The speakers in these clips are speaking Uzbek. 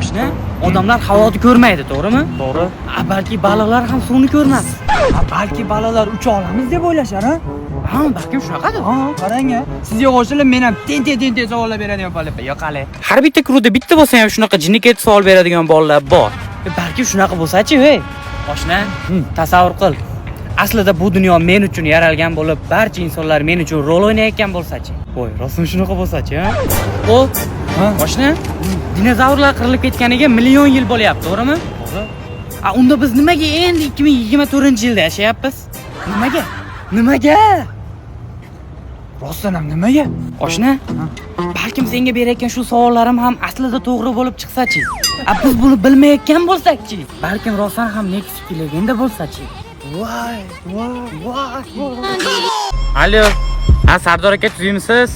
Oshna, odamlar havoni ko'rmaydi, to'g'rimi? To'g'ri. A, balki baliqlar ham suvni ko'rmas. Ha, balki baliqlar ucha olamiz deb o'ylashar, ha? Ha, balkim shunaqadir. Ha, qarang a. Sizga qo'shilib men ham ten savollar beradigan bolalar. Yo'qali. Har bitta crewda bitta bo'lsa ham shunaqa jinniket savol beradigan bolalar bor. Balki shunaqa bo'lsa-chi, ey. Oshna, tasavvur qil. Aslida bu dunyo men uchun yaralgan bo'lib, barcha insonlar men uchun rol o'ynayotgan bo'lsa-chi. Voy, rostmi shunaqa bo'lsa-chi, ha? O, Ha? oshna, dinozavrlar qirilib ketganiga million yil bo'lyapti, to'g'rimi? To'g'ri. A, unda biz nimaga endi 2024-yilda yashayapmiz? Nimaga? Nimaga? Rostdan ham nimaga? Oshna, balkim senga berayotgan shu savollarim ham aslida to'g'ri bo'lib chiqsa-chi? A, biz buni bilmayotgan bo'lsak-chi? Balkim rostdan ham Nexus legenda bo'lsa-chi? Voy, voy, voy. Alo. Ha, Sardor aka, tuzimsiz?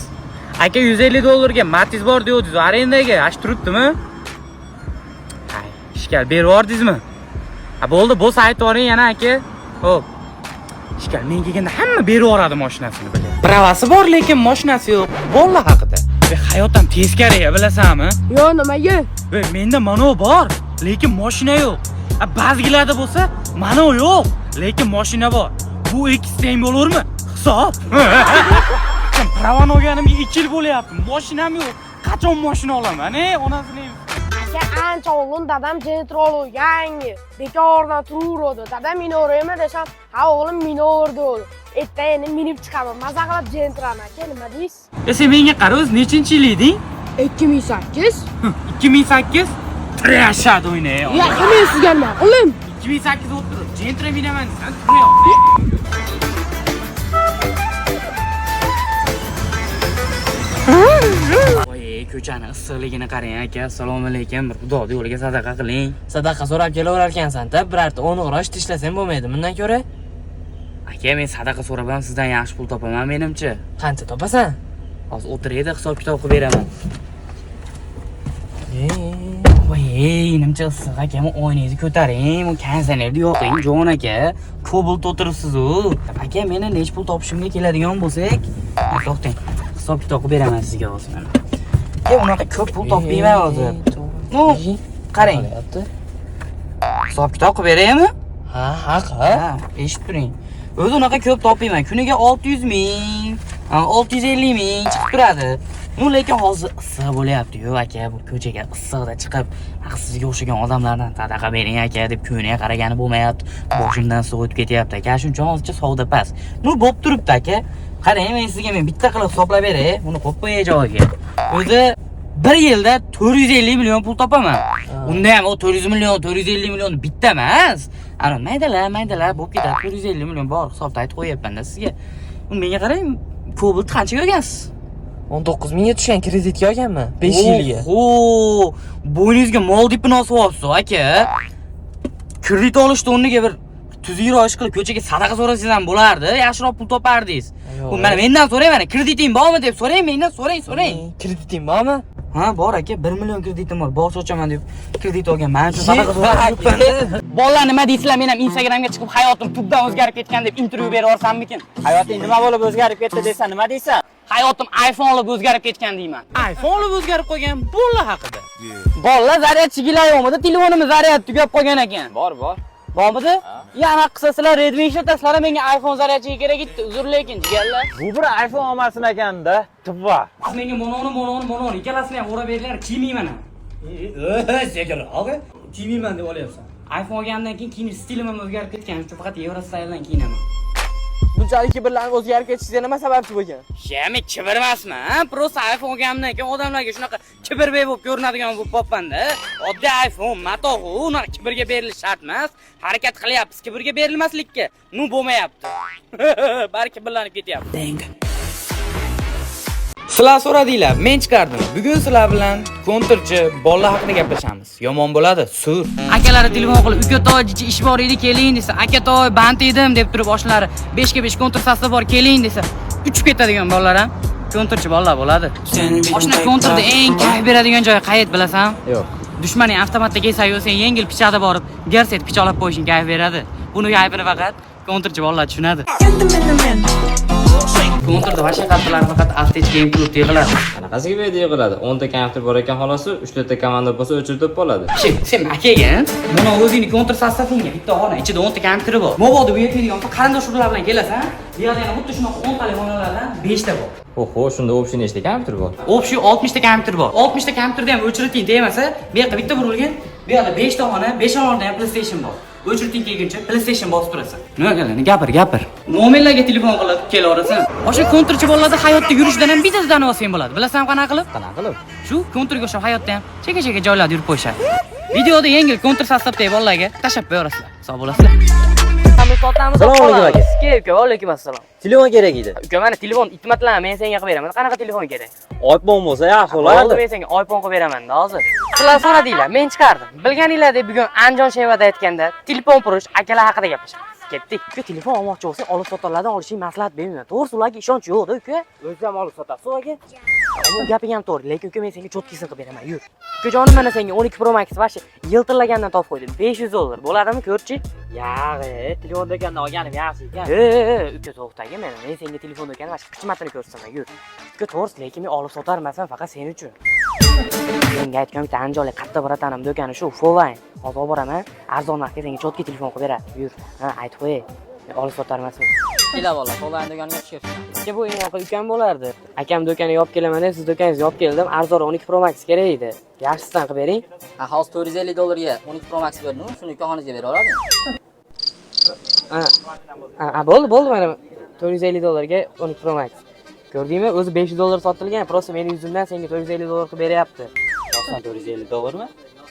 Aka, $150 ga Matiz bor deyodingiz, arendaga, ash turibdimi? Hay, ishkal berib yubordingizmi? Ha, bo'ldi, bo'lsa aytib yuboring yana aka. Xo'p. Ishkal men kelganda hamma berib yuboradi mashinasini bilan. Pravasi bor, lekin mashinasi yo'q. Bolalar haqida. Ve hayot ham teskari, bilasanmi? Yo, nimaga? Ve menda manov bor, lekin mashina yo'q. A, ba'zilarda bo'lsa manov yo'q, lekin mashina bor. Bu ikkisi teng bo'larmi? Hisob. Pravani olganimga 2 yil bo'lyapti. Mashinam yo'q. Qachon mashina olaman, ey, onasini Aka, ancha oldin dadam Gentra olib yangi. Bekordan turaverdi. Dadam minaveraymi desam, ha o'g'lim minaver dedi. Erta endi minib chiqaman. Maza qilib Gentrani aka, nima deysiz? E, sen menga qara, o'zi nechinchi yil eding? 2008. 2008? Tirashadi o'ynay. Ya, men sizga nima qildim? 2008 o'tirib, Gentra minaman desan, tiryapti. Voy, ko'chani issiqligini qarang aka. Assalomu alaykum. Bir Xudo yo'liga sadaqa qiling. Sadaqa so'rab kelaverar ekansan-da, birorta 10 g'rosh tishlasang bo'lmaydi. Bundan ko'ra Aka, men sadaqa so'rab ham sizdan yaxshi pul topaman menimcha. qancha topasan? Hozir o'tirayda hisob kitob qilib beraman. Voy, nimcha issiq aka, bu oynangizni ko'taring, bu konditsionerni yoqing, jon aka. Kobalt o'tiribsiz-u. Aka, meni nech pul topishimga keladigan bo'lsak, ha, to'xtang. Hisob kitob qilib beraman sizga hozir mana. Aka, unaqa ko'p pul topmayman hozir. Ну, qarang. Hisob kitob qilib beraymi? Ha, ha, ha. Ha, eshitib turing. O'zi unaqa ko'p topmayman. Kuniga 600 ming, 650 ming chiqib turadi. Ну, lekin hozir issiq bo'lyapti-yu aka, bu ko'chaga issiqda chiqib, sizga o'xshagan odamlardan sadaqa bering aka deb ko'niga qaragani bo'lmayapti. Boshimdan suv o'tib ketyapti aka. Shuning uchun hozircha savdo past. Ну, bo'lib turibdi aka. Qarang, men sizga men bitta qilib hisoblab beray. Buni qo'yib qo'yay joyiga. O'zi bir yilda 450 million pul topaman. Unda ham o 400 million, 450 million bitta emas. Ana maydalar, maydalar bo'lib ketadi. 450 million bor hisobda aytib qo'yapman-da sizga. Menga qarang, Cobalt qanchaga olgansiz? 19 mingga tushgan kreditga olganman 5 yilga. Oho, bo'yningizga mol dipini osyapsiz aka. Kredit olishni o'rniga bir tuzukroq ish qilib ko'chaga sadaqa so'rasangiz ham bo'lardi, yaxshiroq pul topardingiz. Yo'q. Bu mana mendan so'rang, mana krediting bormi deb so'rang, mendan so'rang, so'rang. Krediting bormi? Ha, bor aka, 1 million kreditim bor. Bog' sochaman deb kredit olgan. Men uchun sadaqa so'rab. Bolalar nima deysizlar, men ham Instagramga chiqib hayotim tubdan o'zgarib ketgan deb intervyu berib yuborsammikin? Hayoting nima bo'lib o'zgarib ketdi desa nima deysan? Hayotim iPhone olib o'zgarib ketgan deyman. iPhone olib o'zgarib qolgan bolalar haqida. Bolalar zaryad chigilar yo'qmidi? Telefonimiz zaryad tugab qolgan ekan. Bor, bor. Bormidi? Yana qilsa sizlar Redmi ishlatasizlar, menga iPhone zaryadchigi kerak edi. Uzr lekin jigarlar. Bu bir iPhone olmasin ekanda, tubba. Siz menga mononi ikkalasini ham o'rab beringlar, kiymayman ham. Sekinroq. Kiymayman deb olyapsan. iPhone olgandan keyin kiyinish stilim ham o'zgarib ketgan. Shuning uchun faqat Eurostyle'dan kiyinaman. Bunchalik kibrlanib o'zgarib ketishingizga nima sababchi bo'lgan? Ya, men kibr emasman. Просто iPhone olganimdan keyin odamlarga shunaqa kirbek bo'lib ko'rinadigan bo'lib qolibman-da. Oddiy iPhone matoh, unaqa kibrga berilish shart emas. Harakat qilyapmiz kibrga berilmaslikka. Ну, bo'lmayapti. Bari kibrlanib ketyapti. Sizlar so'radinglar, men chiqardim. Bugun sizlar bilan kontrchi bolalar haqida gaplashamiz. Yomon bo'ladi, sur. Akalari telefon qilib, "Uka toy, jichi ish bor edi, keling" desa, "Aka toy, band edim" deb turib, oshnalari 5 ga 5 kontr sostav bor, keling desa, uchib ketadigan bolalar ham kontrchi bolalar bo'ladi. Oshna kontrda eng kayf beradigan joyi qayerda bilasan? Yo'q. Dushmaning avtomatda kelsa-yu, sen yengil pichoqda borib, gers etib pichoqlab qo'yishing kayf beradi. Buni kayfini faqat kontrchi bolalar tushunadi. Kontrda вообще qattiqlar faqat Avtech Game Club yig'iladi. Qanaqasiga bu yerda yig'iladi? 10 ta kompyuter bor ekan xolosi, 3 ta komanda bo'lsa o'chirib qoladi. Sen, sen akagan, buni o'zingni kontr состав ingga bitta xona, ichida 10 ta kompyuteri bor. Mabodo bu yetmaydigan bo'lsa, qarindosh urug'lar bilan kelasan, bu yerda yana xuddi shunaqa 10 talik xonalardan 5 ta bor. Oho, shunda общий nechta kompyuter bor? Общий 60 ta kompyuter bor. 60 ta kompyuterda ham o'chiriting demasa, bu yoqda bitta burilgan, bu yoqda 5 ta xona, 5 xonada ham PlayStation bor. O'chiriting kelguncha PlayStation bosib turasan. Nima qiladi? Gapir, gapir. Nomerlarga telefon qilib kelaverasan. O'sha kontrchi bolalarda hayotda yurishdan ham bittasidan olsang bo'ladi. Bilasanmi qanaqa qilib? Qanaqa qilib? Shu kontrga o'xshab hayotda ham chekka-chekka joylarda yurib qo'yishadi. Videoda yengil kontr состав dagi bolalarga tashlab qo'yaverasizlar. Sog' bo'lasizlar. Sotamiz. Assalomu alaykum, aka. Uka, uka, alaykum assalom. Telefon kerak edi. Uka, mana telefon itmatlarni men senga qilib beraman. Qanaqa telefon kerak? iPhone bo'lsa yaxshi Bo'ldi, bo'lardi. men senga iPhone qilib beraman hozir. Sizlar so'radinglar, men chiqardim. Bilganinglardek bugun Andijon shevada aytganda telefon purish akalar haqida gaplashamiz. Ketdik. Uka, telefon olmoqchi bo'lsang, olib sotarlardan olishing maslahat bermayman. To'g'risi, ularga ishonch yo'q-da, uka. O'zi ham olib sotasiz, aka. Bu gaping ham to'g'ri, lekin uka, men senga чёткий sini qilib beraman, yur. Ukajonim, mana senga 12 Pro Max вообще yiltillagandan topib qo'ydim. 500 dollar. Bo'ladimi, ko'rchi? Yag'i, telefon do'kondan olganim yaxshi ekan. E, uka, to'xtagin meni. Men senga telefon do'koni mana shu qichmatini ko'rsataman, yur. Uka, to'g'risi, lekin men olib sotarmasam faqat sen uchun. Menga aytgan bitta andijonlik qatta братан im do'koni shu, Foline. Hozir olib boraman, arzon narxga senga чёткий telefon qilib beradi. Yur. Ha, aytib qo'y. Men olib sotarmasman. Kela bola, Foline do'koniga tushyapsan. Aka, bu eng oxiri ukam bo'lardi. Akam do'koniga olib kelaman deb siz do'koningizga olib keldim. Arzon 12 Pro Max kerak edi. Yaxshisidan qilib bering. Ha, hozir 450 dollarga 12 Pro Max berdim, shuni ukaxonangizga bera oladimi? Ha, ha, bo'ldi, bo'ldi, mana 450 dollarga 12 Pro Max. Ko'rdingmi? O'zi 500 dollar sotilgan, просто meni yuzimdan senga 450 dollar qilib beryapti. Rostdan 450 dollarmi?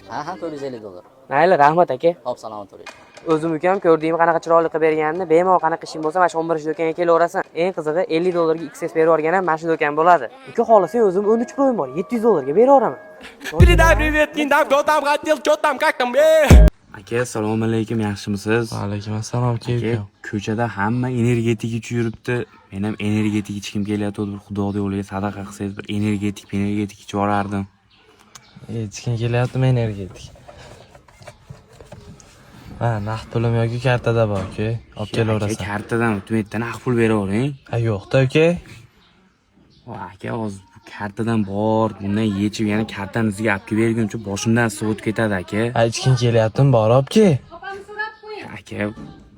Ha, 450 dollar. Mayli, rahmat, aka. Xo'p, salomat bo'ling. O'zim ukam, ko'rdingmi qanaqa chiroyli qilib berganini? Bemalol qanaqa ishing bo'lsa, mana shu 11 do'konga kelaverasan. Eng qizig'i, 50 dollarga XS berib yuborgan ham mana shu do'kon bo'ladi. Uka, xohlasang o'zim 13 Pro'm bor, 700 dollarga berib yuboraman. Передай привет, не дам, кто там хотел, что там, как там, эй! Aka, assalomu alaykum, yaxshimisiz? Alaykum assalom, Aka, ko'chada hamma energetik ichib yuribdi. Men ham energetik ichgim kelyapti. Bir Xudoni yo'liga sadaqa qilsangiz, bir energetik ichib yuborardim. Ichging kelyaptimi energetik? Ha, naqd pulim yoki kartada bor, uka. Olib Aka, kelaverasan. kartadan o'tmaydi, naqd pul beravering. Ha, yo'q-da, uka. O, aka, hozir bu kartadan bor, bundan yechib yana kartani sizga olib kelib berguncha boshimdan suv o'tib ketadi, aka. Ha, ichging kelyaptimi, bor olib kel. Aka,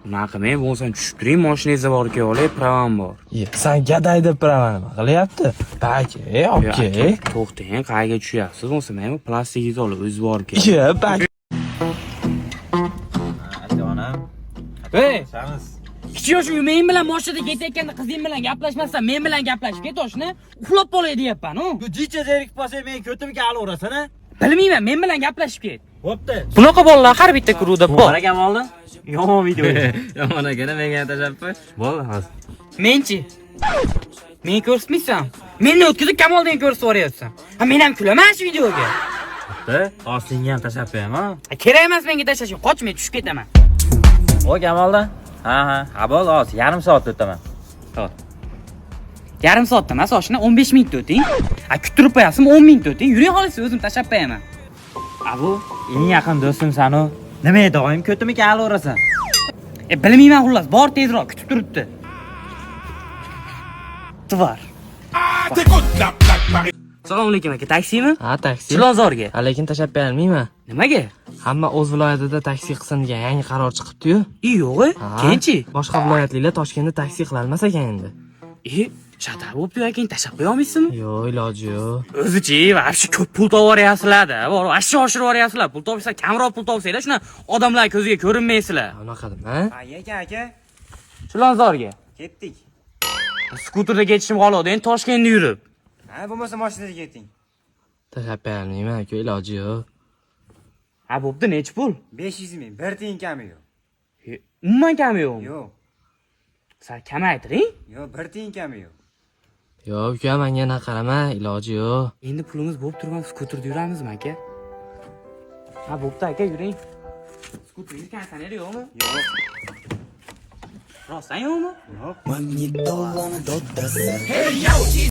unaqa qilmang, bo'lmasam tushib turing, mashinangizda borib kelib olay, права m bor. Ye, san gaday deb права nima qilyapti? Bak, olib Yo, kel. aka, to'xtang, qayerga tushyapsiz? Bo'lmasa men bu plastikingizni olib o'zi borib kel. Ye, bak. Jonim. Ey! Kichik yosh men bilan mashinada ketayotganda qizing bilan gaplashmasdan men bilan gaplashib ket, oshna. Uxlab qolay deyapman, u. Jicha zerikib qolsa men ko'timga olaverasan, a? Bilmayman, men bilan gaplashib ket. Bo'pti. Bunaqa bolalar har bitta круг da bor. Akam oldi. Yomon video. Yomon ekan, menga ham tashlab qo'y. Bo'ldi hozir. Menchi? Meni ko'rsatmaysan? Meni o'tkazib Kamoldan ko'rsatib yuboryapsan. Ha, men ham kulaman shu videoga. Bo'pti. Hozir senga ham tashlab qo'yaman. Ha, kerak emas menga tashlashing. Qoch, men tushib ketaman. O, Kamolda. Ha. Ha, bo'ldi, hozir yarim soatda o'taman. Xo'p. Yarim soatda emas, oshna, 15 minutda o'ting. Ha, kuttirib qo'yapsizmi? 10 minutda o'ting. Yuring, xohlasa o'zim tashlab qo'yaman. A bu eng yaqin do'stim sanu. Nima doim ko'timga olaverasan? E, bilmayman xullas, bor tezroq, kutib turibdi. Тварь. Assalomu alaykum, aka, taksimi? Ha, taksi. Chilonzorga. Ha, lekin tashlab bera olmayman. Nimaga? Hamma o'z viloyatida taksi qilsin degan yangi qaror chiqibdi-yu. I, yo'q, Ha, keyinchi? Boshqa viloyatliklar Toshkentda taksi qilolmas ekan endi. E, shatar bo'libdi, aka, tashlab qo'ya olmaysizmi? Yo'q, iloji yo'q. O'zichi, вообще ko'p pul tovoryapsizlar-da. Bor, вообще oshirib yuboryapsizlar. Pul topsa, kamroq pul topsanglar, shuna odamlar ko'ziga ko'rinmaysizlar. Unaqa dema. Aka, aka, Chilonzorga. ketdik. Skuterda ketishim qoladi, endi Toshkentda yurib. Ha, bo'lmasa mashinada keting. Tashlab bera olmayman, aka, iloji yo'q. Ha, bo'pti, nechi pul? 500 ming, bir tiyin kami yo'q. E, umuman kami yo'qmi? Yo'q, Sal kamaytiring. yo'q, bir tiyin kami yo'q. Yo'q, uka, menga anaqa qarama, iloji yo'q. Endi pulimiz bo'lib turgan skuterda yuramizmi, aka? Ha, bo'pti, aka, yuring. Skuteringiz konditsioner yo'qmi? Yo'q. Rostdan yo'qmi? Yo'q.